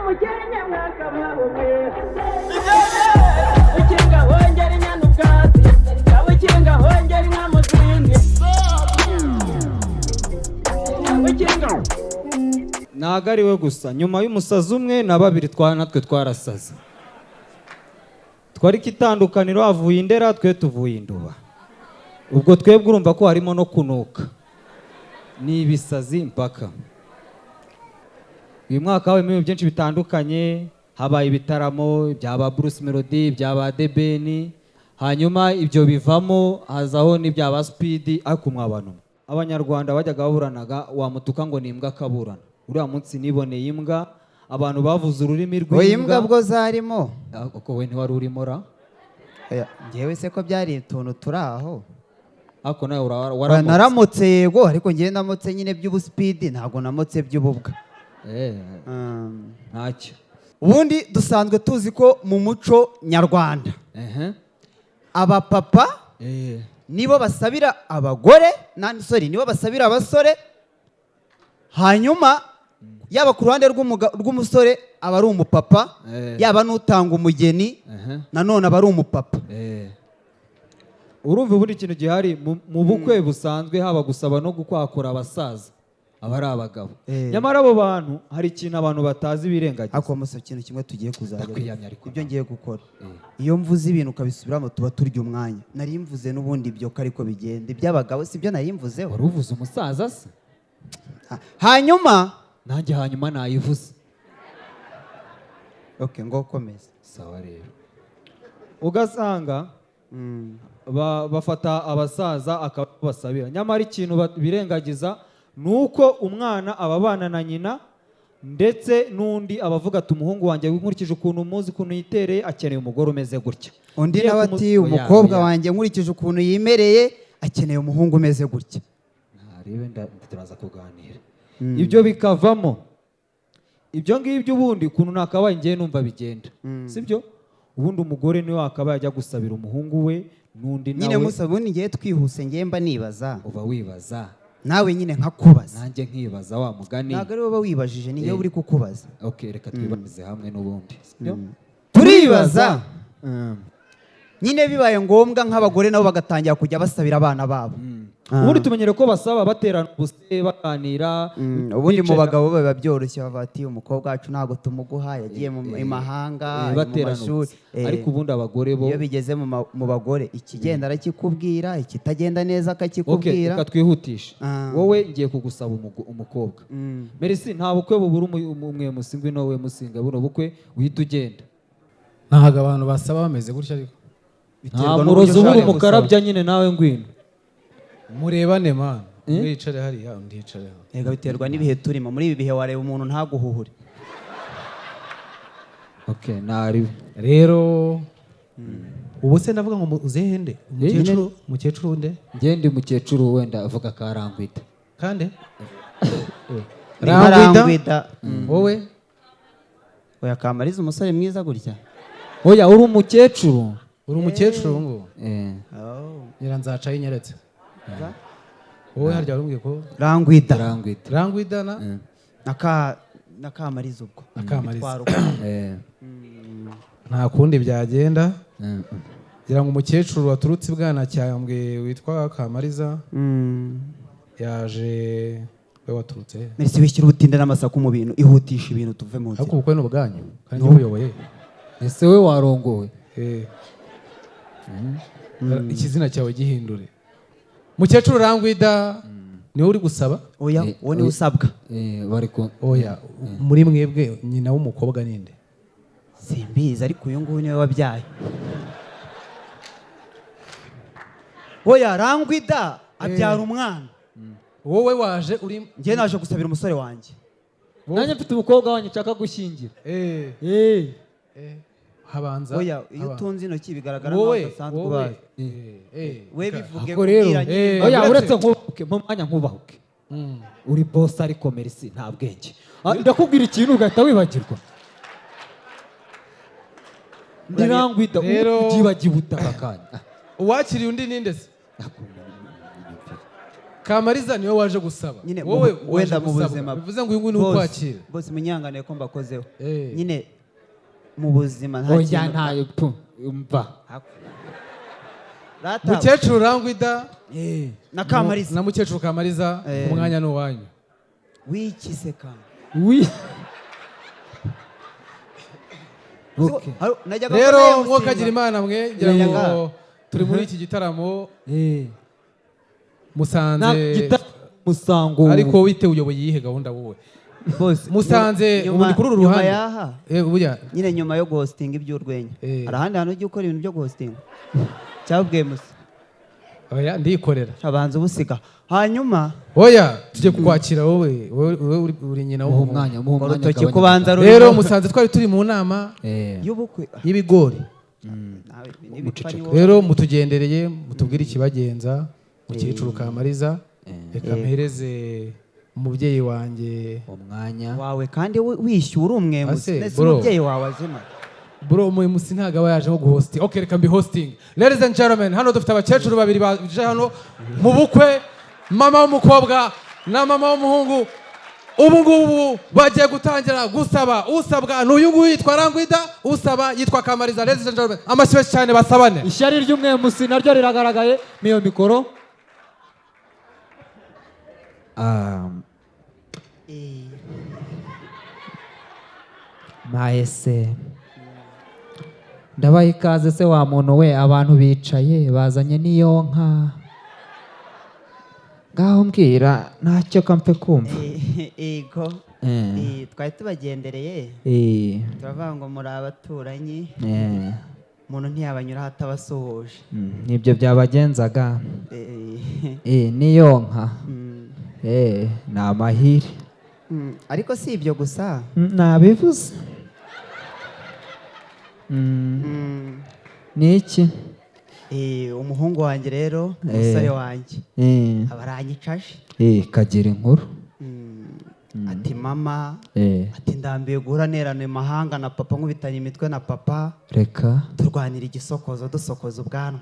Umukenke mwakabaho mwe. Ukinga hongera inyana ubwatsi, ukinga hongera inka mu zindi, ukinga. Ntabwo ari we gusa. Nyuma y'umusazi umwe na babiri natwe twarasaze. Twari ko itandukaniro, avuye Indera, twe tuvuye Induba. Ubwo twebwe urumva ko harimo no kunuka, ni ibisazi mpaka. Uyu mwaka habayemo ibintu byinshi bitandukanye. Habaye ibitaramo byaba Bruce Melody, byaba The Ben, hanyuma ibyo bivamo hazaho n'ibyaba Speed. Ariko mwa bantu, Abanyarwanda bajyaga baburanaga, wamutuka ngo ni imbwa akaburana. Uriya munsi niboneye imbwa, abantu bavuze ururimi Oya, imbwa rw'imbwa. Bwo zarimo. Ah, uko we ntiwari urimo ra? Oya, njyewe se ko byari utuntu turi aho. Ariko nawe Oya, waramutse. Naramutse yego, ariko njyewe namutse nyine by'ubuspeed, ntabwo namutse by'ububwa. Ntacyo. Ubundi dusanzwe tuzi ko mu muco nyarwanda abapapa nibo basabira abagore, nani, sorry, nibo basabira abasore. Hanyuma yaba ku ruhande rw'umusore aba ari umupapa, yaba n'utanga umugeni nanone aba ari umupapa. Urumva ubundi ikintu gihari mu bukwe busanzwe, haba gusaba no gukwakura, abasaza aba ari abagabo. Nyamara abo bantu hari ikintu abantu batazi birengagiza. Ariko musa, ikintu kimwe tugiye kuzajya Ndakwiyamya ariko. Ibyo ngiye gukora, iyo mvuze ibintu ukabisubiramo, tuba turya umwanya. Nari mvuze n'ubundi ibyo ko ariko bigenda, iby'abagabo si byo nari mvuzeho. Wari uvuze umusaza se? Hanyuma Nanjye hanyuma nayivuze. Okay, ngo komeza. Sawa rero, ugasanga bafata abasaza akabasabira, nyamara ikintu birengagiza ni uko umwana aba abana na nyina, ndetse n'undi aba avuga ati: "Umuhungu wanjye, nkurikije ukuntu muzi, ukuntu yitereye, akeneye umugore umeze gutya." Undi Ngiye nawe ati: Oya, "Umukobwa oya. wanjye, nkurikije ukuntu yimereye, akeneye umuhungu umeze gutya." Ntarebe, turaza kuganira. Ibyo bikavamo ibyo ngibyo. Ubundi ukuntu nakabaye ngiye numva bigenda, sibyo? Ubundi umugore niwe wakabaye ajya gusabira umuhungu we, n'undi Nyine nawe. Musa, ubundi ngiye twihuse, ngiye mba nibaza. Uba wibaza. Nawe nyine nkakubaza. Nanjye nkibaza wa mugani. Ntabwo ari wowe wibajije, ni wowe uri kukubaza. Ok, reka twibarize hamwe n'ubundi, sibyo? Turibaza nyine, bibaye ngombwa nk'abagore nabo bagatangira kujya basabira abana babo. Ubundi tumenyere ko basaba baterana ubuse, baganira. Ubundi mu bicaye bagabo biba byoroshye, bavuga ati: "Umukobwa wacu ntabwo tumuguha, yagiye mu imahanga, ari mu baterana mashuri." ubuse. Ariko ubundi abagore bo Iyo bigeze mu bagore, ikigenda arakikubwira, ikitagenda neza Ok, akakikubwira. reka twihutishe. Wowe ngiye kugusaba umukobwa. Merci, nta bukwe bubura umwe musinga. Ngwino we musinga, buno bukwe uhita ugenda. Ntabwo abantu basaba bameze gutya ariko. Nta Biterwa murozi n'uburyo ubura ushaka umukarabya nyine. Nawe ngwino. Murebane man, umwe yicare hariya, undi yicare hano. Yego, biterwa n'ibihe turimo. Muri ibi bihe wareba umuntu ntaguhuhure. Ok, nariwe. Rero ubu se ndavuga ngo uzehe nde? Umukecuru, umukecuru nde? Njye ndi mukecuru, wenda avuga Karangwida. Kandi Rangwida. Rangwida, wowe? Oya, Kamariza, umusore mwiza gutya. Oya, uri umukecuru. Uri umukecuru ubu ngubu? Eh. Nyira nzaca yinyeretse. Wowe harya warumbwiye ko? Rangwida. Rangwida. Rangwida na Na Kamariza ubwo. Na Kamariza. Bitwara uko. Nta kundi byagenda, ngira ngo umukecuru waturutse i Bwanacyambwe witwa Kamariza yaje. We waturutse he? Merci, wishyira ubutinde n'amasaku mu bintu, ihutisha ibintu tuve mu Ariko nzira. ubukwe ni ubwanyu kandi njye buyoboye. Ese we warongowe? Eh. Ikizina cyawe gihindure. Mukecuru Rangwida, niwe uri gusaba? Oya, uwo niwe usabwa. Bari ku Oya, muri mwebwe nyina w'umukobwa ninde? Simbizi, ariko uyu nguyu niwe wabyaye. Oya, Rangwida abyara umwana. Wowe waje uri? Njye naje gusabira umusore wanjye. Nanjye mfite umukobwa wanjye nshaka gushyingira. Habanza Oya, iyo utunze intoki bigaragara nkaho wowe udasanzwe wowe ubaye. We bivuge Ako rero, kubwira nyine. Oya, uretse nkubahuke mu mwanya, nkubahuke. Uri boss, ariko Merci nta bwenge. Ah, ndakubwira ikintu ugahita wibagirwa. Ndirangwida. Rero- Ubyibagiwe utaka kanya. Uwakiriye undi ninde se? Kamariza niwe waje gusaba. Nyine Wowe waje wenda mu gusabwa. buzima Bivuze ngo uyu nguyu ni ukwakira. Bose munyangane ko mbakozeho. Eh. Nyine mu buzima nta Oya, kintu ntayo pu umva. Rata. Mukecuru Rangwida Na Kamariza. Na mukecuru Kamariza, Eh. umwanya ni uwanyu. Wikiseka. Wi. Okay. Najyaga Rero mbona mwo kagira imana mwe, ngira ngo Najyaga. turi muri iki gitaramo Eh. musanze Na gita musango. Ariko wite uyoboye iyihe gahunda wowe? Bose Musanze nyuma- ubu ni kuri uru nyuma ruhande. yaha. Burya Nyine nyuma yo guhostinga iby'urwenya. Eh. Hari ahandi hantu ujya ukora ibintu byo guhostinga? Cyabwiye musa. Oya, ndikorera. Abanza ubusiga. Hanyuma Oya, tujye kukwakira wowe, wowe uri nyina Muhe w'umuhungu. umwanya, muhe umwanya. Urutoki Agabanya kubanza amagambo. rurimo. Rero musanze twari turi mu nama Eh. y'ubukwe y'ibigori. Nawe n'ibipfa ni wowe. Rero mutugendereye mutubwire ikibagenza. Mukecuru Kamariza, reka mpereze umubyeyi wanjye umwanya wawe kandi wishyura umwe Ase, musi bro. umubyeyi wawe azima. Bro, umusi ntabwo aba yaje nko guhosting. Okay, reka mbi hosting. Ladies and gentlemen, hano dufite abakecuru babiri baje hano mu bukwe, mama w'umukobwa na mama w'umuhungu. Ubu ngubu bagiye gutangira gusaba. Usabwa ni uyu nguyu yitwa Rangwida, usaba yitwa Kamariza. Ladies and gentlemen, amashyi menshi cyane, basabane. Ishyari ry'umwemusi naryo riragaragaye miyo mikoro. Mahese ndabaha ikaze se wa muntu we, abantu bicaye bazanye n'iyo nka ngaho mbwira ntacyo kampe kumva. Ego. Eh. Twari tubagendereye, turavuga ngo muri abaturanyi, umuntu ntiyabanyuraho atabasuhuje. Nibyo byabagenzaga. N'iyo nka. Ni amahire. Ariko si ibyo gusa. Nabivuze. Ni iki? Umuhungu wanjye rero, umusore wanjye aba aranyicaje. Kagira inkuru. Ati mama, ati ndambiwe guhura nerana imahanga na papa, nkubitanye imitwe na papa. Reka. Turwanira igisokozo, dusokoza ubwanwa.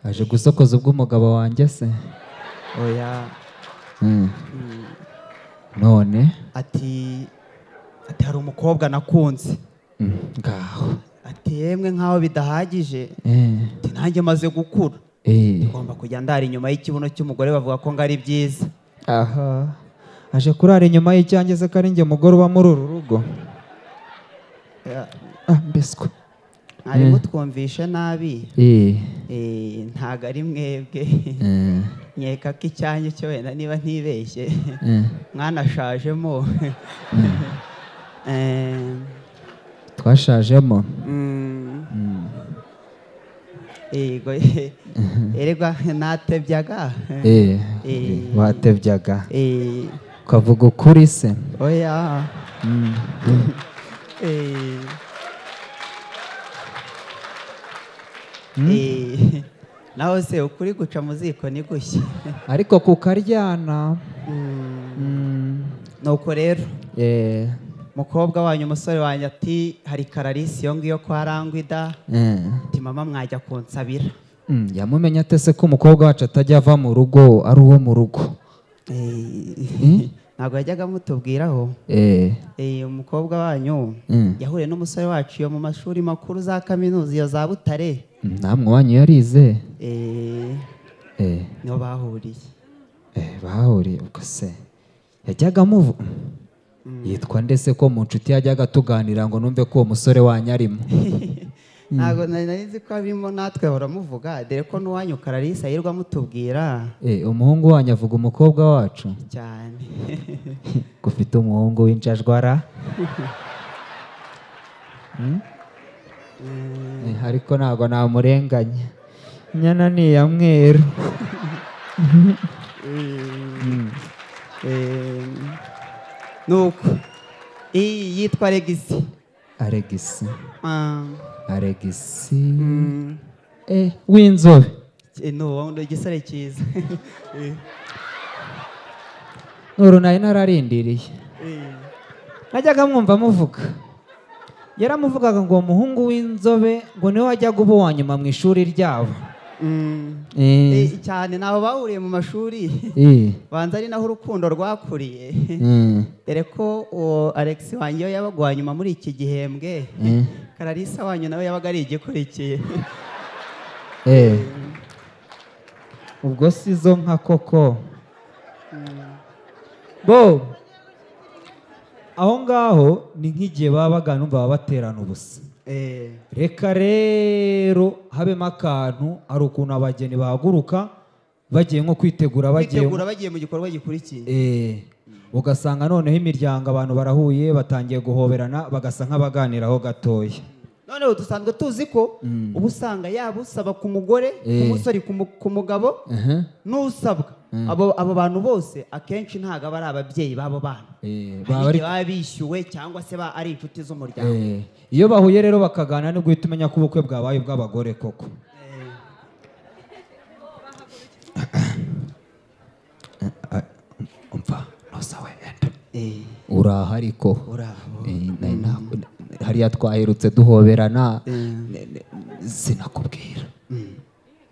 Aje gusokoza ubw'umugabo wanjye se? Oya. None? Ati hari umukobwa nakunze. Ngaho. Ati yemwe nkaho bidahagije, ati nanjye maze gukura, ngomba kujya ndara inyuma y'ikibuno cy'umugore, bavuga ko ngo ari byiza. Aha aje kurara inyuma y'icyanjye se, ko ari njye mugore uba muri uru rugo? Mbeswa. Mwari mutwumvishe nabi. Ntago ari mwebwe. Nkeka ko icyanyu cyo wenda niba ntibeshye mwanashajemo. Twashajemo. Yego, erega natebyaga. Watebyaga ukavuga ukuri se? Oya. Naho se ukuri guca mu ziko ni gushya. Ariko kukaryana. Nuko rero mukobwa wanyu, umusore wanjye ati hari Kararisi iyo ngiyo kwa Rangwida, ati mama mwajya kunsabira. Yamumenye ate se ko umukobwa wacu atajya ava mu rugo, ari uwo mu rugo? Ntabwo yajyaga amutubwiraho. Umukobwa wanyu yahuriye n'umusore wacu iyo mu mashuri makuru za kaminuza iyo za Butare. Namwe wanyu yarize? Niho bahuriye. Bahuriye ubwo se yajyaga amuvu yitwa ndetse ko mu nshuti yajyaga tuganira ngo numve ko uwo musore wanyu arimo? Ntabwo nari nzi ko abimo, natwe baramuvuga, dore ko n'uwanyu Kararisa yirirwa amutubwira. Umuhungu wanyu avuga umukobwa wacu? Cyane. Ko ufite umuhungu w'injajwara? Ariko ntabwo namurenganya, inyana ni iya mweru. Nuko iyi yitwa Alegisi. Alegisi. Alegisi. W'inzobe. Ni uwo igisore cyiza. Nuru nari nararindiriye. Najyaga mwumva muvuga. Yaramuvugaga ngo umuhungu w'inzobe ngo niwe wajyaga uba uwa nyuma mu ishuri ryabo. Cyane nabo bahuriye mu mashuri. Banza ari naho urukundo rwakuriye. Dore ko uwo Alex wanjye we yabaga uwa nyuma muri iki gihembwe. Kararisa wanyu nawe yabaga ari igikurikiye. Ubwo si zo nka koko. Bo aho ngaho ni nk'igihe baba bagana umva baba baterana ubusa. Reka rero habemo akantu, hari ukuntu abageni bahaguruka bagiye nko kwitegura, bagiye mu gikorwa gikurikiye. Ugasanga noneho imiryango abantu barahuye batangiye guhoberana bagasa nk'abaganiraho gatoya. Noneho dusanzwe tuzi ko uba usanga yaba usaba ku mugore, ku musore, ku mugabo n'usabwa. Abo bantu bose akenshi ntabwo aba ari ababyeyi b'abo bana. Baba bishyuwe cyangwa se ari inshuti z'umuryango. Iyo bahuye rero bakaganira nibwo uhita umenya ko ubukwe bwabaye ubw'abagore koko. Umva nosawe enda. Uraha ariko. Hariya twaherutse duhoberana sinakubwira.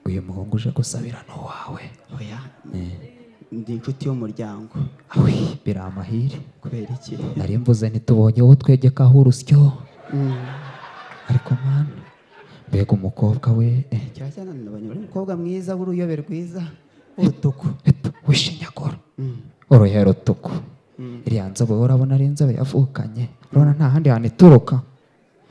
Uyu muhungu uje gusabira n'uwawe. Oya. Ndi inshuti y'umuryango. Awi, biramahire. Kubera iki? Nari mvuze ntitubonye uwo twegekaho urusyo. Ariko mana, mbega umukobwa we. Cyane umukobwa mwiza w'uruyobe rwiza urutuku. Wishinyagura. Uruhero rutuku. Iriya nzobe urabona ari inzobe yavukanye. Urabona nta handi hantu ituruka.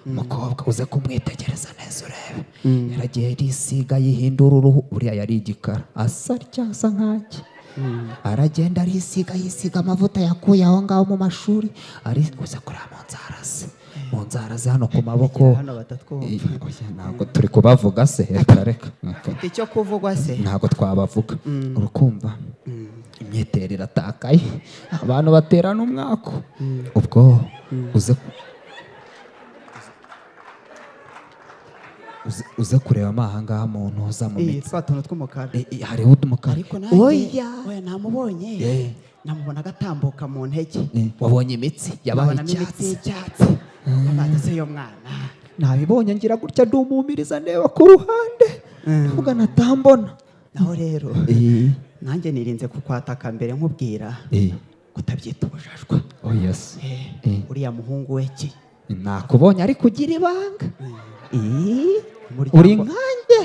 Umukobwa uze kumwitegereza neza urebe. Yaragiye risiga yihindura uruhu, uriya yari igikara. Asa cyasa nkanjye. Aragenda arisiga yisiga amavuta yakuye aho ngaho mu mashuri, ari uze kureba mu nzara ze. Mu nzara ze hano ku maboko. Ntabwo turi kubavuga se, reka reka. Icyo kuvugwa se? Ntabwo twabavuga. Urukumva? Imyitero iratakaye. Abantu baterana umwako. Ubwo uze kureba amahangaha mu ntuza mu mitsi. Twa tuntu tw'umukara. Hariho utumukara. Oya, oya namubonye. Namubona agatambuka mu ntege. Wabonye imitsi yabaye icyatsi. Abatse yo mwana. Nabibonye ngira gutya ndumumiriza ndeba ku ruhande. Ndavuga natambona. Naho rero nanjye nirinze kukwataka mbere nkubwira kutabyita ubujajwa. Oh yes. Uriya muhungu we ki? Nakubonye ari kugira ibanga. Uri nkanjye.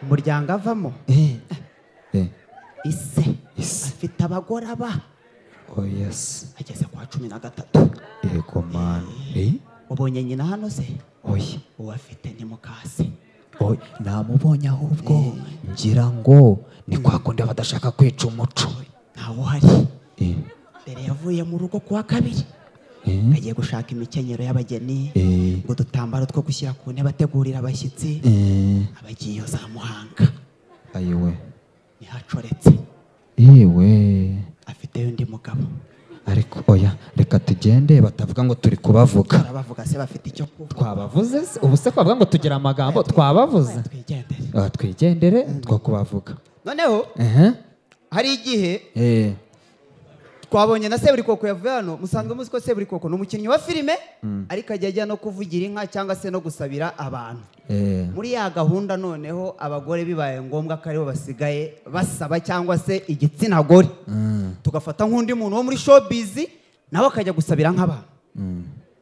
Umuryango avamo. Ise afite abagore aba. Oh yes. Ageze kwa 13. Yego man. Ubonye nyina hano se? Oya. Uwo afite ni mukase. Oya, namubonye ahubwo ngira ngo ni kwa kundi badashaka kwica umuco. Ntawe uhari. Mbere yavuye mu rugo kuwa kabiri. Agiye gushaka imikenyero y'abageni, ngo dutambaro two gushyira ku ntebe ategurira abashyitsi. Abagiye za Muhanga. Ayiwe. Nihacoretse. Iwe. Afite undi mugabo. Ariko oya, reka tugende batavuga ngo turi kubavuga. Turabavuga se bafite icyo kuvuga. Twabavuze se? Ubu se twavuga ngo tugira amagambo twabavuze. Twigendere. Twigendere two kubavuga. Noneho hari igihe twabonye na Seburikoko yavuye hano. Musanzwe muzi ko Seburikoko ni umukinnyi wa filime, ariko ajya ajya no kuvugira inka cyangwa se no gusabira abantu. Muri ya gahunda noneho abagore bibaye ngombwa ko aribo basigaye basaba cyangwa se igitsina gore. Tugafata nk'undi muntu wo muri showbiz nawe akajya gusabira nk'abantu.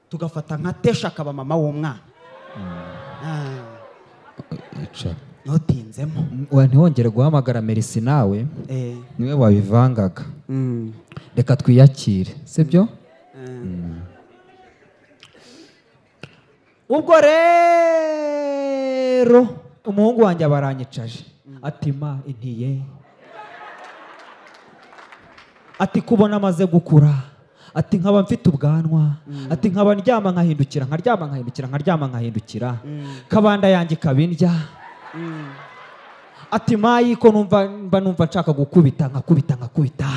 Tugafata nka Tesha akaba mama w'umwana. Ntutinzemo. Ntiwongere guhamagara Merci nawe. Niwe wabivangaga. Reka twiyakire, sibyo? Ubwo rero umuhungu wanjye abaranyicaje ati ma intiye, ati kubona amaze gukura, ati nkaba mfite ubwanwa, ati nkaba ndyama nkahindukira, nkaryama nkahindukira, nkaryama nkahindukira, kabanda yanjye kabindya, ati mayi ko numva mba numva nshaka gukubita nkakubita nkakubita,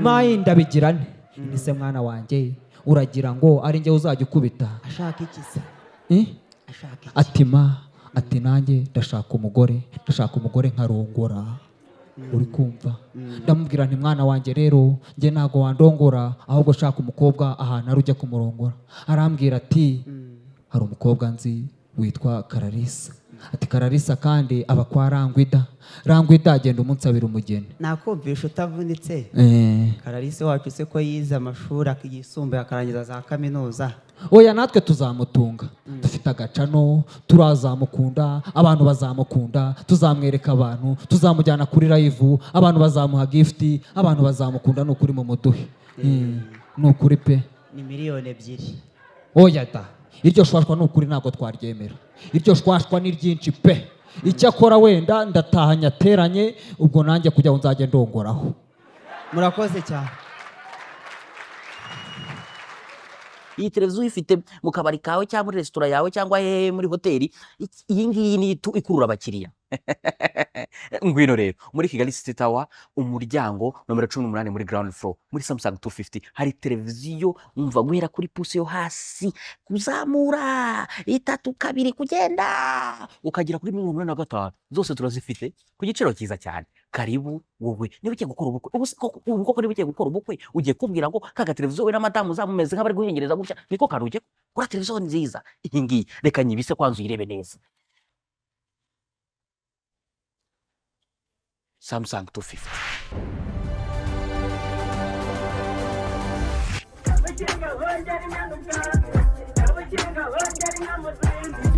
mayi ndabigira nte? Nise mwana wanjye uragira ngo ari njye uzajya ukubita? Ashaka iki se? Ashaka iki? Ati ma, ati nanjye ndashaka umugore, ndashaka umugore nkarongora. Uri kumva? Ndamubwira nti mwana wanjye rero njye ntago wandongora, ahubwo shaka umukobwa ahantu ari ujya kumurongora. Arambwira ati hari umukobwa nzi witwa Kararisa. Ati Kararisa kandi aba kwa Rangwida. Rangwida agenda umunsabira umugeni. Nakumvisha utavunitse. Eh. Kararisi wacu se ko yize amashuri yisumbuye, akarangiza za kaminuza? Oya, natwe tuzamutunga. Dufite agacano, turazamukunda, abantu bazamukunda, tuzamwereka abantu, tuzamujyana kuri live, abantu bazamuha gift, abantu bazamukunda. Ni ukuri mu muduhe. Ni ukuri pe. Ni 2 miliyoni. Oya da, iryo shwashwa ni ukuri ntabwo twaryemera. Iryo shwashwa ni ryinshi pe. Icyakora wenda ndataha nyateranye, ubwo nanjye kugira ngo nzajye ndongoraho. Murakoze cyane. Iyi televiziyo uyifite mu kabari kawe cyangwa muri resitora yawe cyangwa hehe, muri hoteli, iyi ngiyi ni itu ikurura abakiriya. Ngwino rero muri Kigali City Tower, umuryango nomero 18, muri ground floor, muri Samsung 250 hari televiziyo. Umva, guhera kuri pouce yo hasi kuzamura, itatu, kabiri, kugenda ukagera kuri 85, zose turazifite ku giciro cyiza cyane. Karibu wowe niba ugiye gukora ubukwe. Ubu se koko, ubu koko niba ugiye gukora ubukwe, ugiye kubwira ngo kaga televiziyo we na madamu uzamumeze nk'abari guhengereza gutya, niko kantu ugiye kuri televiziyo nziza iyi ngiyi. Reka nyibise kwanza uyirebe neza. Samsung 250. Abakinga bongera inyana ubwatsi, abakinga bongera inka mu zindi.